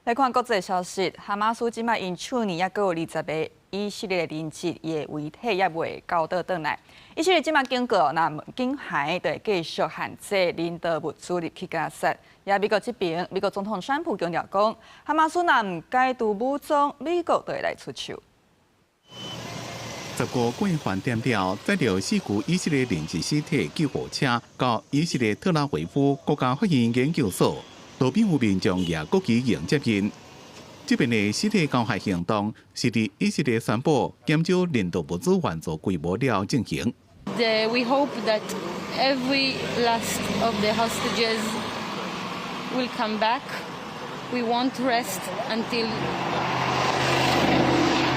來看國際消息，哈馬斯這擺𪜶手呢，猶閣有20個以色列人質的遺體猶未交倒轉來。以色列這擺警告，若毋緊還，就會繼續限制人道物資入去加薩。也美國這邊，美國總統川普強調講，哈馬斯若毋解除武裝，美國就會來出手。15過飯店了，載著四具以色列人質屍體救護車到以色列特拉維夫國家發現研究所，路邊有民眾舉國旗迎接𪜶。這邊的屍體交還行動是佇以色列宣布減少人道物資援助規模了進行。 We hope that every last of the hostages will come back. We won't rest until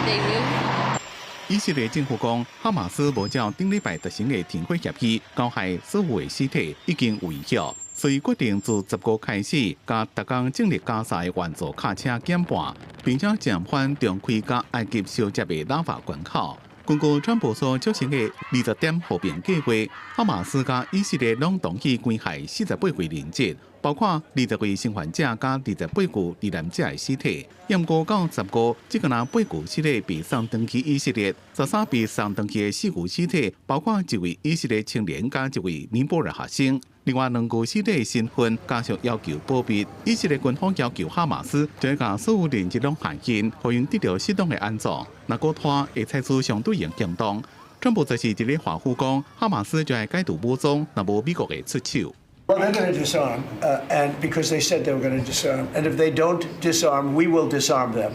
they will. 以色列政府講，哈馬斯無照頂禮拜達成的停火協議，交還所有的屍體已經違約，所以決定自15開始，共逐工進入加沙的援助卡車減半，並且暫緩重開佮埃及相接的拉法關口。根據川普所促成的20點和平計劃，哈馬斯佮以色列攏同意關還48位人質，包括20位生還者佮28具罹難者的屍體。毋過到15，只干焦八具屍體被送轉去以色列，13被送轉去的四具屍體，包括一位以色列青年佮一位尼泊爾學生。另外兩具屍體身份家屬要求保密。以色列軍方要求哈馬斯將共所有人質攏還𪜶，予𪜶得著適當的安葬。若閣拖，會採取相對應行動。川普就是佇咧華府講，哈馬斯就愛解除武裝，若無美國會出手。 Well, they're going to disarm, and because they said they were going to disarm, and if they don't disarm, we will disarm them.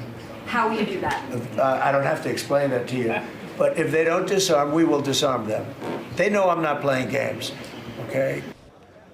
How will you do that? I don't have to explain that to you, but if they don't disarm, we will disarm them. They know I'm not playing games, okay?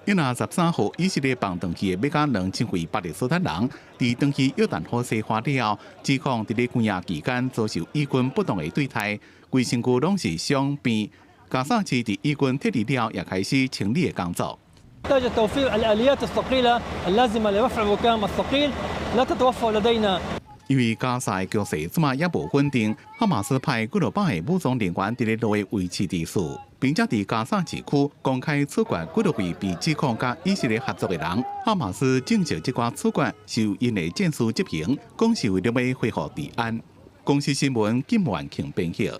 伊若13號，以色列放轉去的欲加2000位巴勒斯坦人，佇轉去約旦河西岸了後，指控佇咧關押期間遭受以軍不當的對待，規身軀攏是傷病。加薩市佇以軍撤離了，也開始清理的工作。 نحتاج توفير الآليات الثقيلة اللازمة لرفع الركام الثقيل لا تتوفر لدينا。因為加薩的局勢這馬猶無穩定，哈馬斯派幾落百个武裝人員佇咧路的維持秩序，並且佇加薩市區公開處決幾落位被指控佮以色列合作的人。哈馬斯證實這寡處決是由𪜶的戰士執行，講是為了欲恢復治安。公視新聞金萬慶編譯。